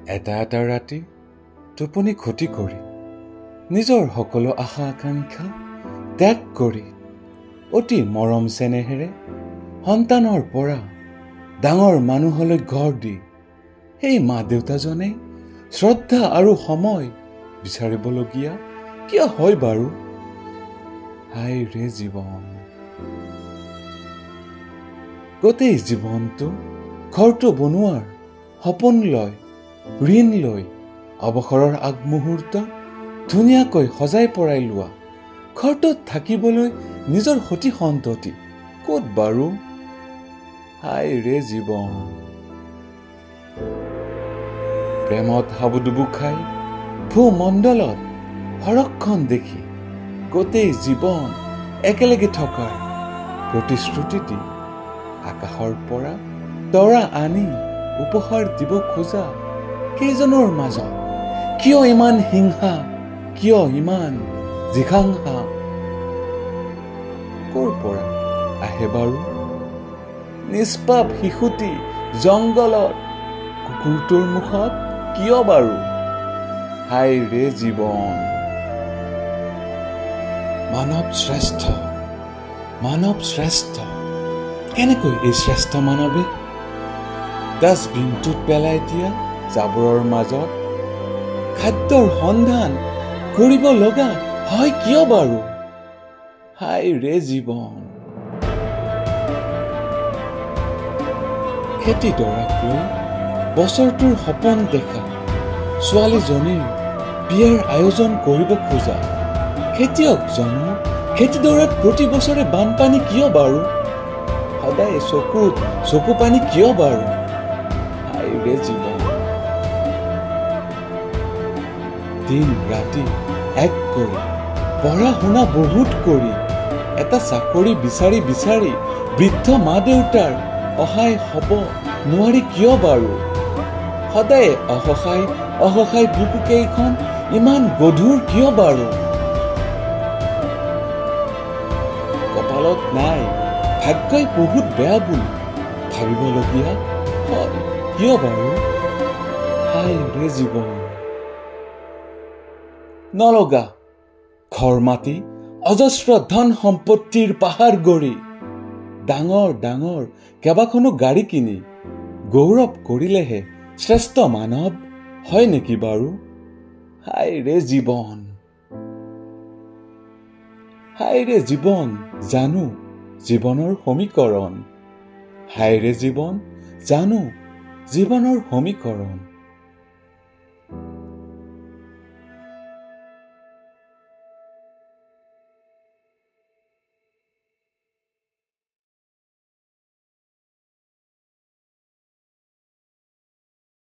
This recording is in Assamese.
এটা এটা ৰাতি টোপনি ক্ষতি কৰি নিজৰ সকলো আশা আকাংক্ষা ত্যাগ কৰি অতি মৰম চেনেহেৰে সন্তানৰ পৰা ডাঙৰ মানুহলৈ গঢ় দি সেই মা দেউতাজনে শ্ৰদ্ধা আৰু সময় বিচাৰিবলগীয়া কিয় হয় বাৰু? হায় ৰে জীৱন! গোটেই জীৱনটো ঘৰটো বনোৱাৰ সপোন লৈ, ঋণ লৈ, অৱসৰৰ আগমুহূৰ্তত ধুনীয়াকৈ সজাই পৰাই লোৱা ঘৰটোত থাকিবলৈ নিজৰ সতি সন্ততি ক'ত বাৰু? হায় ৰে জীৱন! প্ৰেমত হাবুডুবু খাই ভূমণ্ডলত সৰগখন দেখি গোটেই জীৱন একেলগে থকাৰ প্ৰতিশ্ৰুতি দি আকাশৰ পৰা তৰা আনি উপহাৰ দিব খোজা কেইজনৰ মাজত কিয় ইমান হিংসা, কিয় ইমান জিঘাংসা? ক'ৰ পৰা আহে বাৰু? নিষ্পাপ শিশুটি জংঘলত কুকুৰটোৰ মুখত কিয় বাৰু? হায় ৰে জীৱন! মানৱ শ্ৰেষ্ঠ, মানৱ শ্ৰেষ্ঠ। কেনেকৈ এই শ্ৰেষ্ঠ মানৱে ডাষ্টবিনটোত পেলাই দিয়া জাবৰৰ মাজত খাদ্যৰ সন্ধান কৰিব লগা হয় কিয় বাৰু? হায় ৰে জীৱন! খেতিডৰাক লৈ বছৰটোৰ সপোন দেখা ছোৱালীজনীৰ বিয়াৰ আয়োজন কৰিব খোজা খেতিয়কজনৰ খেতিডৰাত প্ৰতি বছৰে বানপানী কিয় বাৰু? সদায় চকুত চকু পানী কিয় বাৰু? হায় ৰে জীৱন! দিন ৰাতি এক কৰি পঢ়া শুনা বহুত কৰি এটা চাকৰি বিচাৰি বিচাৰি বৃদ্ধ মা দেউতাৰ সহায় হ'ব নোৱাৰি কিয় বাৰু? সদায় অসহায় অসহায় বুকুকেইখন ইমান গধুৰ কিয় বাৰু? কপালত নাই, ভাগ্যই বহুত বেয়া বুলি ভাবিবলগীয়া হয় কিয় বাৰু? হায় ৰে জীৱন! নলগা ঘৰ মাটি অজস্ৰ ধন সম্পত্তিৰ পাহাৰ গঢ়ি ডাঙৰ ডাঙৰ কেইবাখনো গাড়ী কিনি গৌৰৱ কৰিলেহে শ্ৰেষ্ঠ মানৱ হয় নেকি বাৰু? হায় ৰে জীৱন! হায় ৰে জীৱন! জানো জীৱনৰ সমীকৰণ। হায় ৰে জীৱন! জানো জীৱনৰ সমীকৰণ।